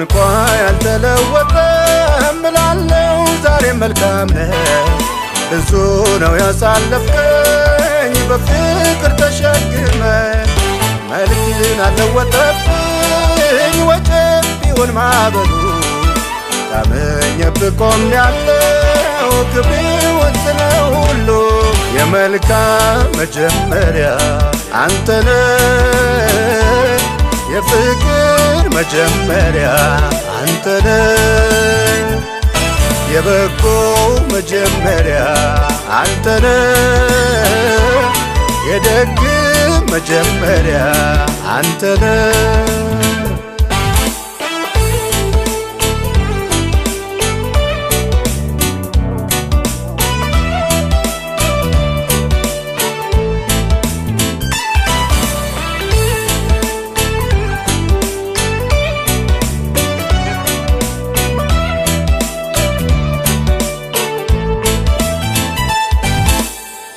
ቋንቋ ያልተለወጠ እምላለሁ ዛሬ መልካም ነህ። ብዙ ነው ያሳለፍከኝ በፍቅር ተሸክመ፣ መልክን አልለወጠብኝ ወጀብ ቢሆን ማዕበሉ። ታምኜብህ ቆሜያለሁ ክብር ውስጥ ነው ሁሉ። የመልካም መጀመሪያ አንተ ነህ፣ የፍቅር መጀመሪያ አንተ ነህ፣ የበጎ መጀመሪያ አንተ ነህ፣ የደግ መጀመሪያ አንተ ነህ።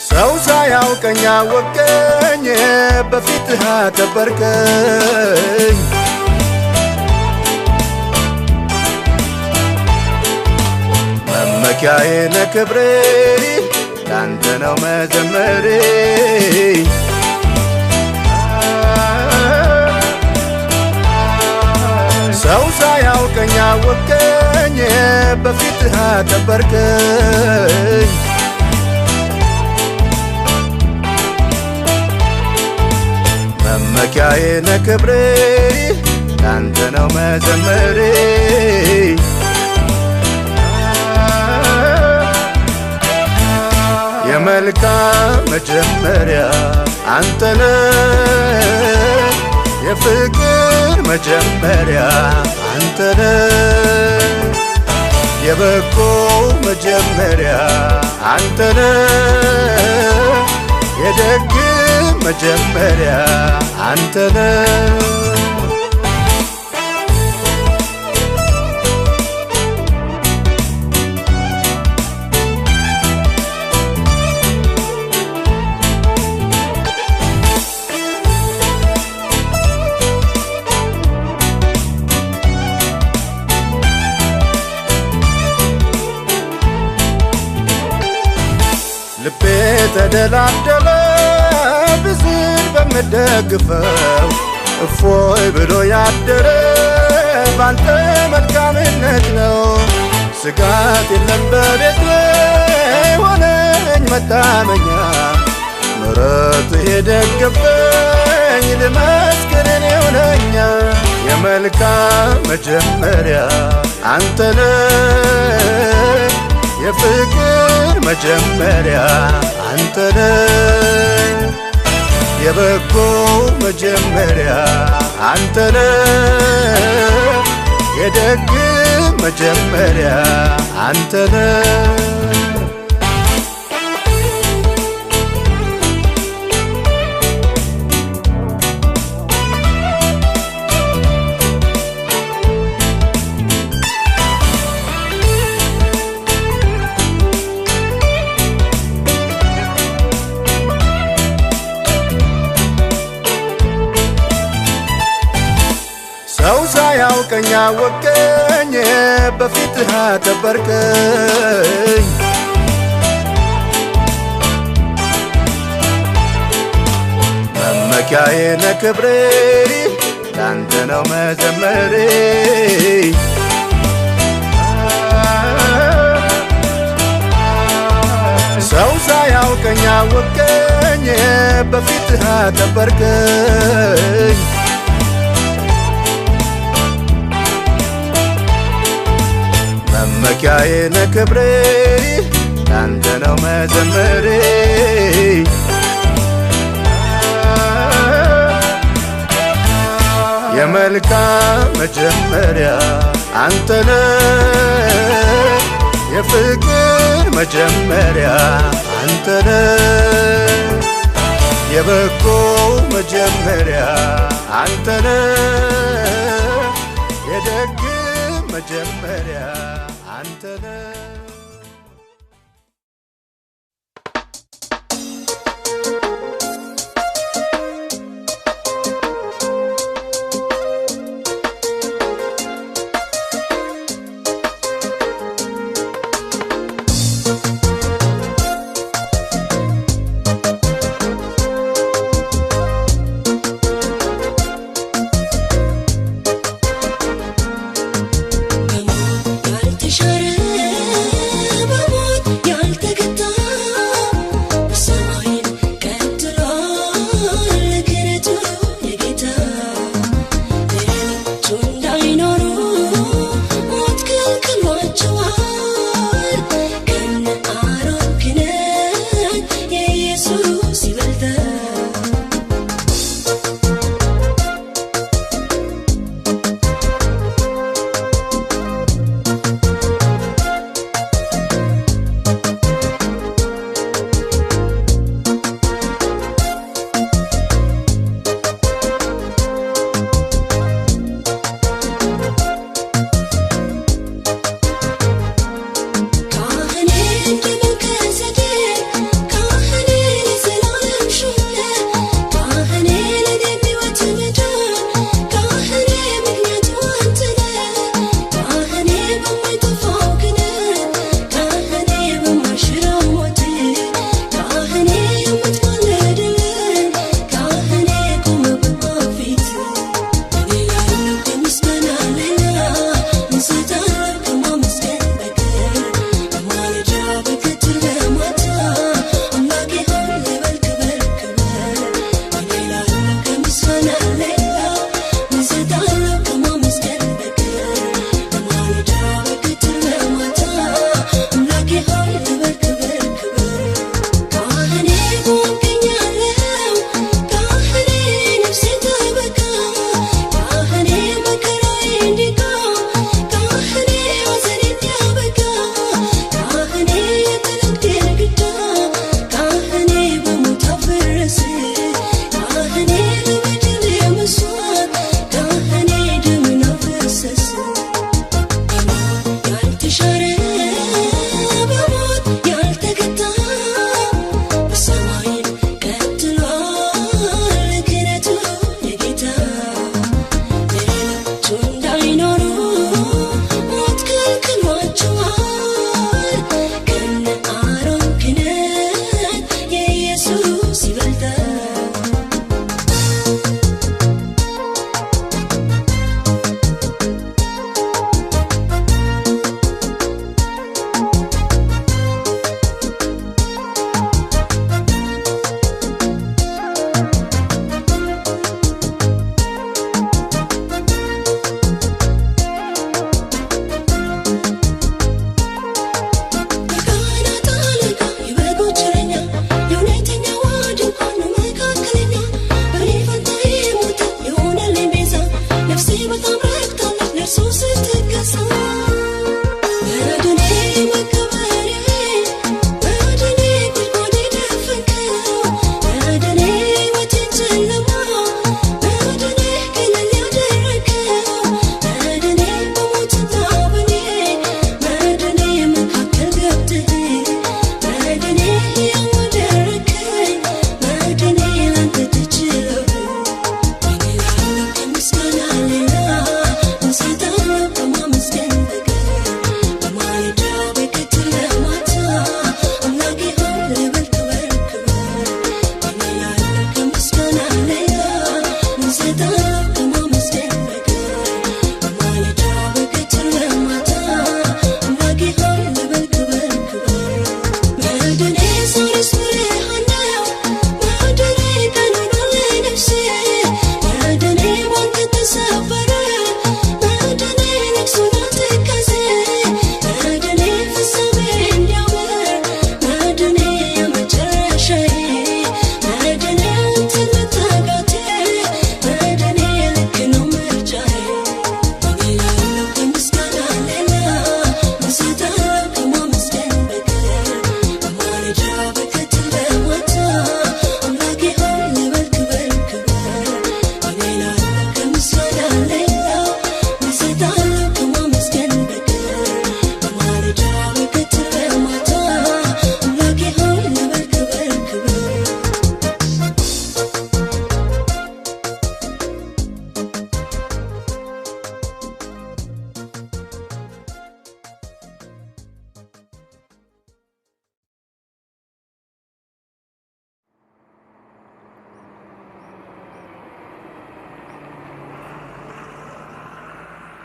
ሰው ሳያውቀኝ አወቀኝ፣ በፊትህ አከበርከኝ። መመኪያዬ ነህ ክብሬ፣ ላንተ ነው መዘመሬ። ሰው ሳያውቀኝ አወቀኝ፣ በፊትህ አከበርከኝ። መመኪያዬ ነህ ክብሬ፣ ላንተ ነው መዘመሬ። የመልካም መጀመሪያ አንተ ነህ፣ የፍቅር መጀመሪያ አንተ ነህ፣ የበጎ መጀመሪያ አንተ ነህ፣ የደግ መጀመሪያ አንተ ነህ። ልቤ ተደላደለ ብዝን በምደግፈው፣ እፎይ ብሎ ያደረ ባንተ መልካምነት ነው። ስጋት የለም በቤቴ፣ ሆነኝ መታመኛ፣ ምሕረትህ የደገፈኝ ልመስክር እኔው ነኛ። የመልካም መጀመሪያ አንተ ነህ፣ የፍቅር መጀመሪያ አንተ ነህ፣ የበጎ መጀመሪያ አንተ ነህ፣ የደግ መጀመሪያ አንተ ነህ። ሰው ሳያውቀኝ አወቀኝ፣ በፊትህ አከበርከኝ። መመኪያዬ ነህ ክብሬ፣ ላንተ ነው መዘመሬ። ሰው ሳያውቀኝ አወቀኝ፣ በፊትህ አከበርከኝ። መመኪያዬ ነህ ክብሬ፣ ላንተ ነው መዘመሬ። የመልካም መጀመሪያ አንተ ነህ፣ የፍቅር መጀመሪያ አንተ ነህ፣ የበጎ መጀመሪያ አንተ ነህ፣ የደግ መጀመሪያ አንተ ነህ።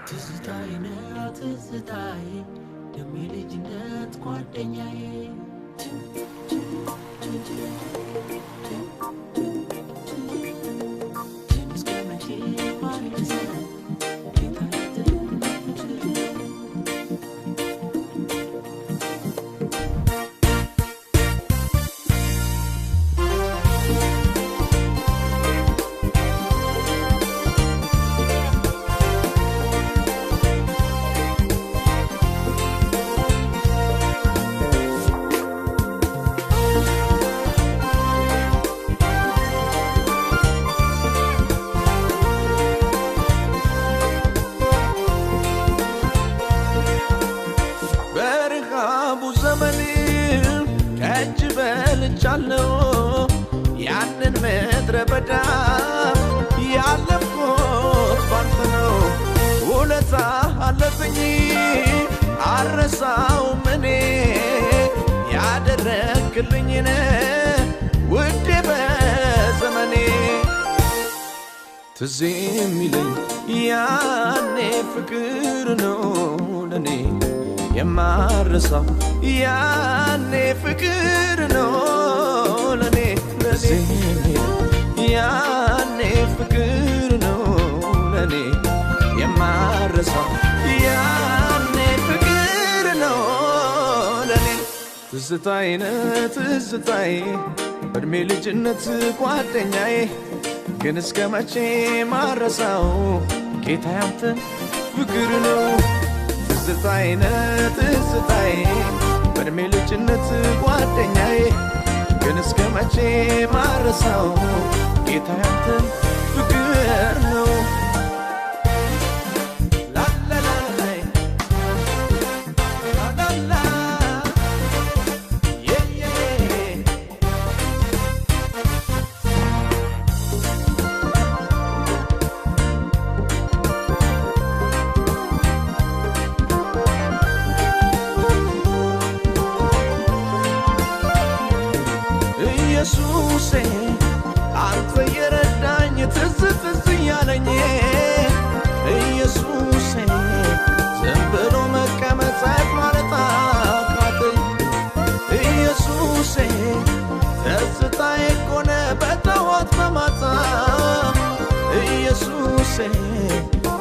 ትዝታዬ ነህ ትዝታዬ ደሜ ልጅነት ጓደኛዬ እስከ መቼ ማልረሳው ጌታ ያንተ ፍቅር ነው። በረሃቡ ዘመን ከእጅ በልቻለሁ ያንን ምድረ በዳ ያለፍኩት ባንተ ነው። ውለታ አለብኝ አልረሳውም እኔ ያደረግልኝን ውዴ በዘመኔ። ትዝ የሚለኝ ያኔ ፍቅር ነው ለኔ የማረሳው ያኔ ፍቅር ነው ለኔ ለኔ ያኔ ፍቅር ነው ለኔ የማረሳው ያኔ ፍቅር ነው ለኔ። ትዝታዬ ነህ ትዝታዬ በእድሜ ልጅነት ጓደኛዬ ግን እስከ መቼ ማረሳው ጌታ ያንተ ፍቅር ነው። ትዝታዬ ነህ ትዝታዬ በእድሜ ልጅነት ጓደኛዬ ግን እስከ መቼ ማረሳው ጌታ ያንተ ፍቅር ነው። ላላላይ ላላላ የየ ኢየሱሴ አንተ የረዳኝ ትዝ ትዝ እያለኝ ኢየሱሴ ዝም ብሎ መቀመጥ ጸጥ ማለት አቃተኝ። ኢየሱሴ ትዝታዬ እኮ ነህ በጠዋት በማታ ኢየሱሴ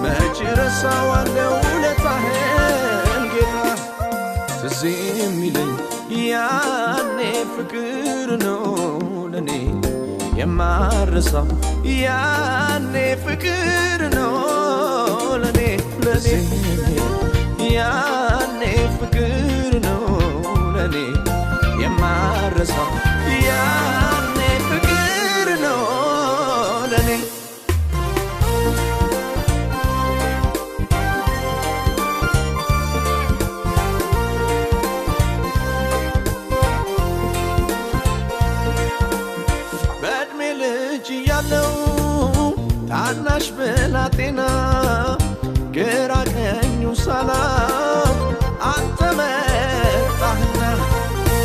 መች ረሳዋለሁ ውለታህን ጌታ። ትዝ የሚለኝ ያኔ ፍቅር ነው ለኔ የማረሳው ያኔ ፍቅር ነው ለኔ ለኔ ያኔ ፍቅር ነው ለኔ የማረሳው ያኔ ፍቅር ነው ለኔ። በእድሜ ልጅ እያለው ታናሽ ብላቴና ግራ ቀኙ ሳላውቅ አንተ መጣህና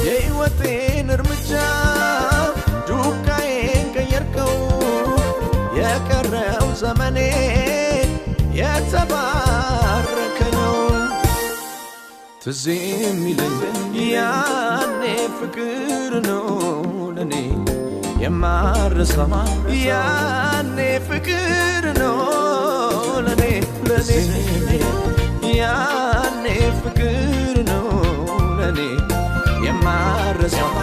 የሕይወቴን እርምጃ ዱካዬን ቀየርከው የቀረው ዘመኔ የተባረከ ነው። ትዝ የሚለኝ ያኔ ፍቅር ነው ለኔ የማረሳው ያኔ ፍቅር ነው ለኔ ለኔ ያኔ ፍቅር ነው ለኔ የማረሳው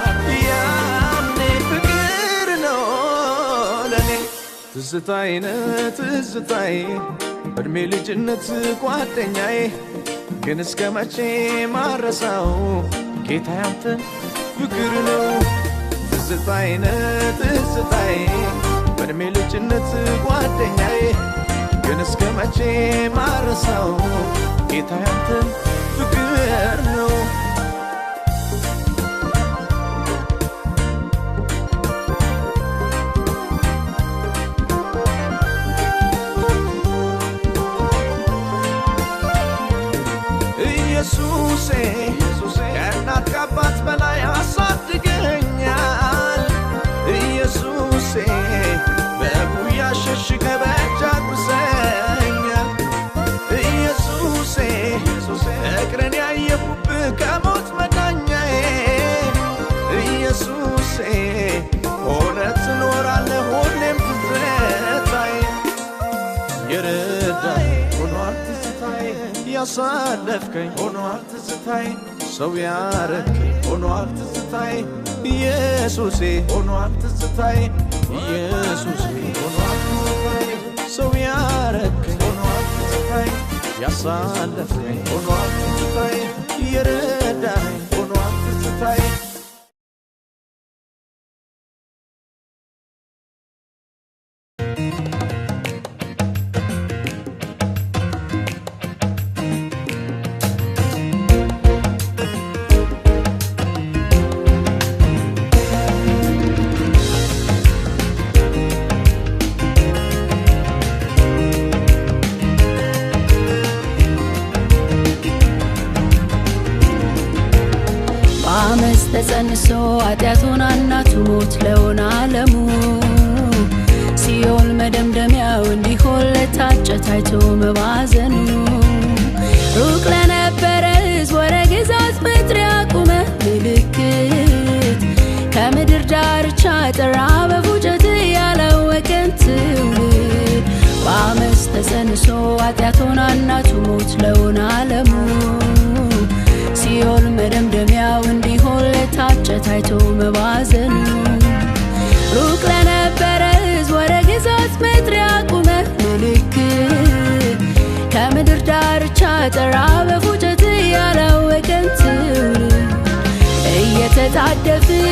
ያኔ ፍቅር ነው ለኔ። ትዝታዬ ነህ ትዝታዬ በእድሜ ልጅነት ጓደኛዬ ግን እስከ መቼ ማረሳው ጌታ ያንተ ፍቅር ነው። ትዝታዬ ነህ ትዝታዬ በእድሜ ልጅነት ጓደኛዬ ግን እስከ መቼ ማረሳው ጌታ ያንተ ፍቅር ነው። ኢየሱሴ ከእናት ከአባት በላይ አሳድገኛል። ኢየሱሴ በጉያ ሸሽገህ በእጅ አጉርሰኛል። ያሳለፍከኝ ሆኗል ትዝታዬ፣ ሰው ያረከኝ ሆኗል ትዝታዬ፣ ኢየሱሴ ሆኗል ትዝታዬ፣ ኢየሱሴ ሆኗል ትዝታዬ፣ ሰው ያረከኝ ሆኗል ትዝታዬ፣ ያሳለፍከኝ ሆኗል ትዝታዬ፣ የረዳኸኝ ሆኗል ትዝታዬ። በአመፅ ተጸንሶ ኃጢአት ሆና እናቱ ሞት ለሆነ ዓለሙ ሲኦል መደምደሚያው እንዲሆን ለታጨ ታይቶ መባዘኑ፣ ሩቅ ለነበረ ሕዝብ ወደ ግዛት መጥሪያ ቁመ ምልክት፣ ከምድር ዳርቻ ጠራ በፉጨት ያላወቀን ትውልድ። በአመፅ ተጸንሶ ኃጢአት ሆና እናቱ ሞት ለሆነ ዓለሙ ሲኦል መደምደሚያው እንዲሆን ለታጨ ታይቶ መባዘኑ፣ ሩቅ ለነበረ ሕዝብ ወደ ግዛት መጥሪያ ቁመ ምልክት፣ ከምድር ዳርቻ ጠራ በፉጨት ያላወቀን ትውልድ። እየተጣደፍን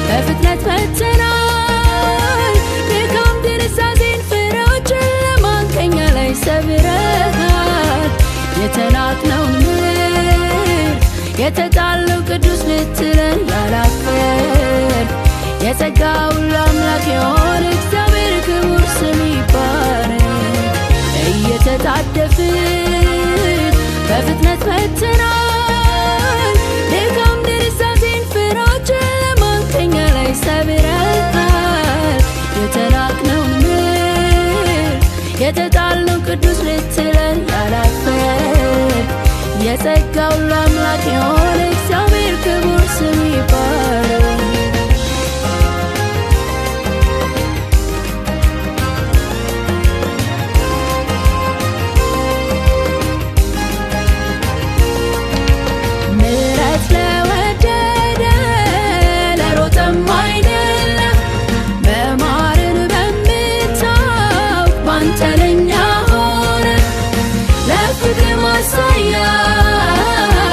በፍጥነት መተናል፣ ድካም ድንዛዜን ፍሬዎች ጨለማን ከኛ ላይ ሰብረሃል። የተናቅነውን ምርት የተጣለው ቅዱስ ልትለን ያላፈር፣ የጸጋ ሁሉ አምላክ የሆነ እግዚአብሔር ክቡር ስም ይባረክ። እየተጣደፍን በፍጥነት መተናል፣ ድካም ድንዛዜን ፍሬዎች ጨለማን ከኛ ላይ ሰብረሃል። የተናቅነውን ምርት የተጣልነው ቅዱስ ልትለን ያላፈር፣ የጸጋ ሁሉ አምላክ የሆነ እግዚአብሔር ክቡር ስም ይባረክ። ምሕረት ለወደደ ለሮጠም አይደለም፣ መማርን በምታውቅ ባንተ ለኛ ሆነ። ለፍቅር ማሳያ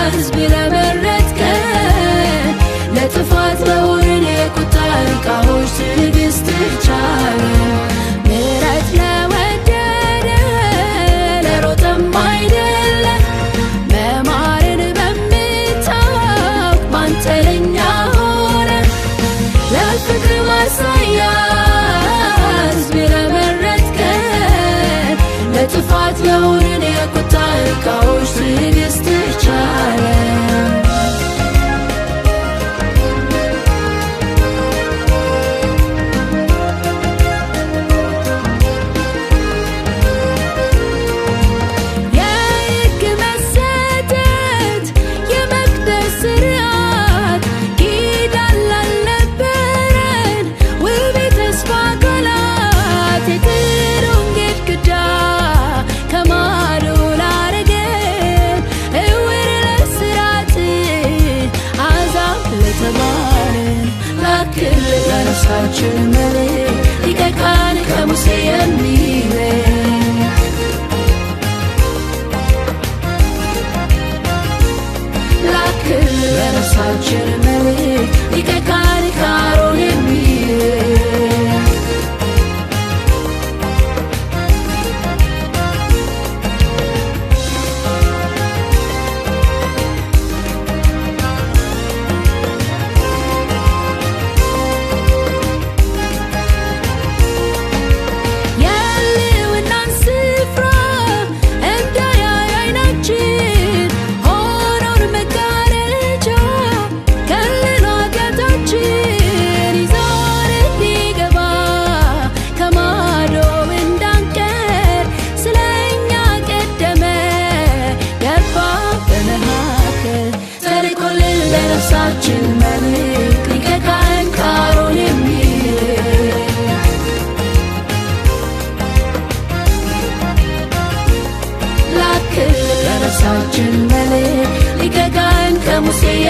ሕዝብ ለመረጥከን፣ ለጥፋት ለሆንን የቁጣ ዕቃዎች ትዕግስት ቻለ። ምሕረት ለወደደ ለሮጠም አይደለም፣ መማርን በምታውቅ ባንተ ለኛ ሆነ። ለፍቅር ማሳያ ሕዝብ ለመረጥከን፣ ለጥፋት ለሆንን የቁጣ ዕቃዎች ትዕግስት ቻለ። የሕግ መሰጠት የመቅደስ ሥርዓት ኪዳን ላልነበረን ውብ የተስፋ ቃላት፣ የጥሩን ግድግዳ ከማዶ ላረገን፣ እውር ለሥርዓት አሕዛብ ለተባልን፣ ላክልን ለነፍሳችን መልሕቅ ሊቀ ካህን ከሙሴ የሚበልጥ። ላክልን ለነፍሳችን መልሕቅ ሊቀ ካህን ከአሮን የሚበልጥ።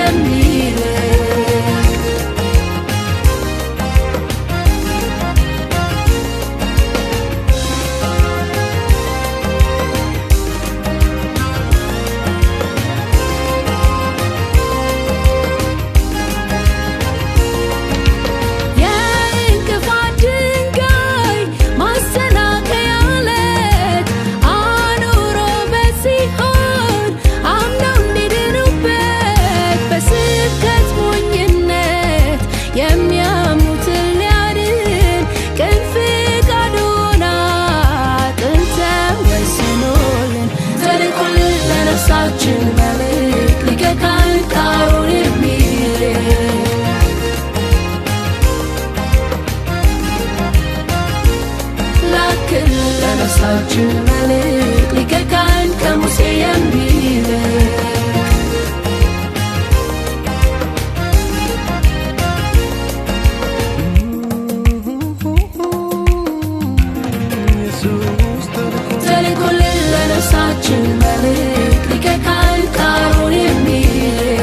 የሚልክ። የእንቅፋት ድንጋይ ማሰናከያ ዓለት አኑሮ በሲኦል አምነው እንዲድኑበት፣ በስብከት ሞኝነት የሚያምኑትን ሊያድን ቅን ፍቃዱን አጥንተ ወስኖልን ተልኮልን ለነፍሳችን መልክ ሊቀ ካህን አሮን የሚል። ላክልን ለነፍሳችን መልክ ሊቀ ካህን ከሙሴ የሚልክ። ኢየሱስ ተልኮ ተልኮልን ለነፍሳችን መልክ ሊቀ ካህን አሮን የሚልክ።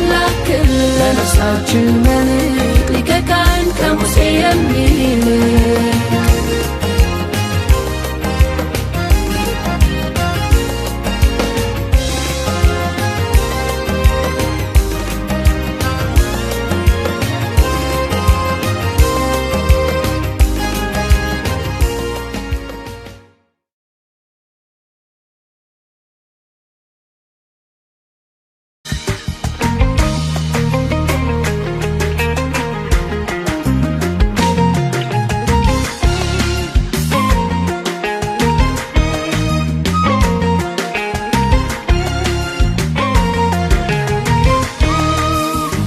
ላክልን ለነፍሳችን መልክ ሊቀ ካህን ከሙሴ የሚልክ።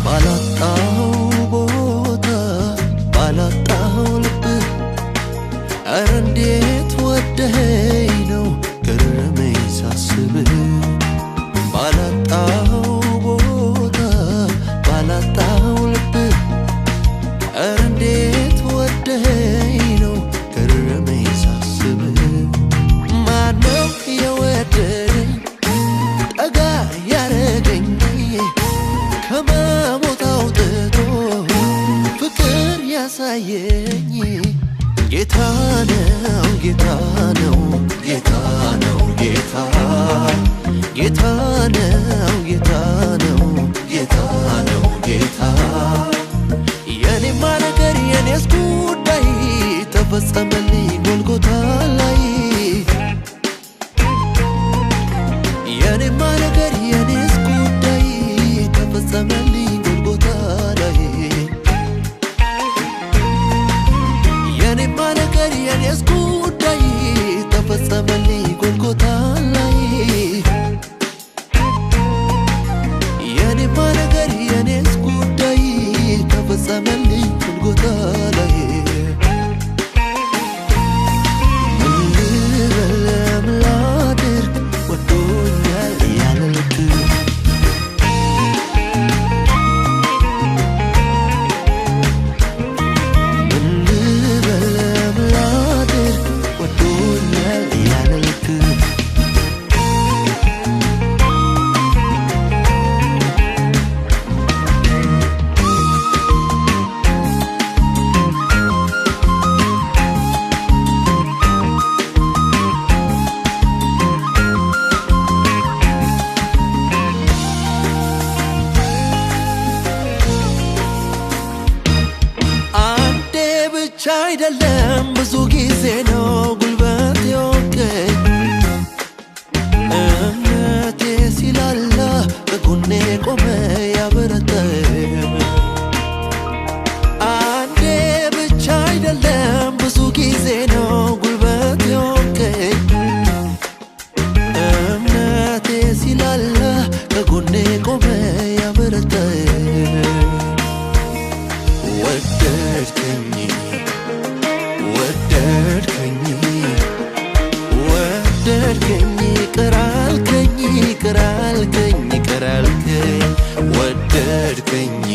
ባላጣው ቦታ፣ ባላጣው ልብ፣ ኧረ እንዴት ወደኸኝ ነው ገረመኝ ሳስብህ። ባላጣው ቦታ፣ ባላጣው ልብ፣ ኧረ እንዴት ወደኸኝ ነው ገረመኝ ሳስብህ። ማነው የወደደኝ፣ ጠጋ ያረገኝ፣ ከመሞት አውጥቶ ፍቅር ያሳየኝ? ጌታ ነው፣ ጌታ ነው፣ ጌታ ነው፣ ጌታ፣ ጌታ ነው፣ ጌታ ነው፣ ጌታ ነው፣ ጌታ። የኔማ ነገር፣ የኔስ ጉዳይ ተፈጸመልኝ ጎልጎታ ላይ። የኔማ ነገር፣ የኔስ ጉዳይ ተፈጸመልኝ ጎልጎታ ላይ። የኔማ ነገር፣ የኔስ ጉዳይ ተፈጸመልኝ ጎልጎታ ላይ። የኔማ ነገር፣ የኔስ ጉዳይ ተፈጸመልኝ ጎልጎታ ላይ። ምን ልበል፣ ምን ላድርግ፣ ወዶኛል ያለ ልክ። ምን ልበል፣ ምን ላድርግ፣ ወዶኛል ያለ ልክ። አንዴ ብቻ አይደለም፣ ብዙ ጊዜ ነው ጉልበት የወቀኝ። እምነቴ ሲላላ በጎኔ ቆመ ያበረታኝ። አንዴ ብቻ አይደለም፣ ብዙ ጊዜ ነው ጉልበት የወቀኝ። እምነቴ ሲላላ ከጎኔ ቆመ ያበረታኝ። ወደድከኝ፣ ወደድከኝ፣ ወደድከኝ፣ ቅር አልከኝ፣ ቅር አልከኝ፣ ቅር አልከኝ፣ ወደድከኝ።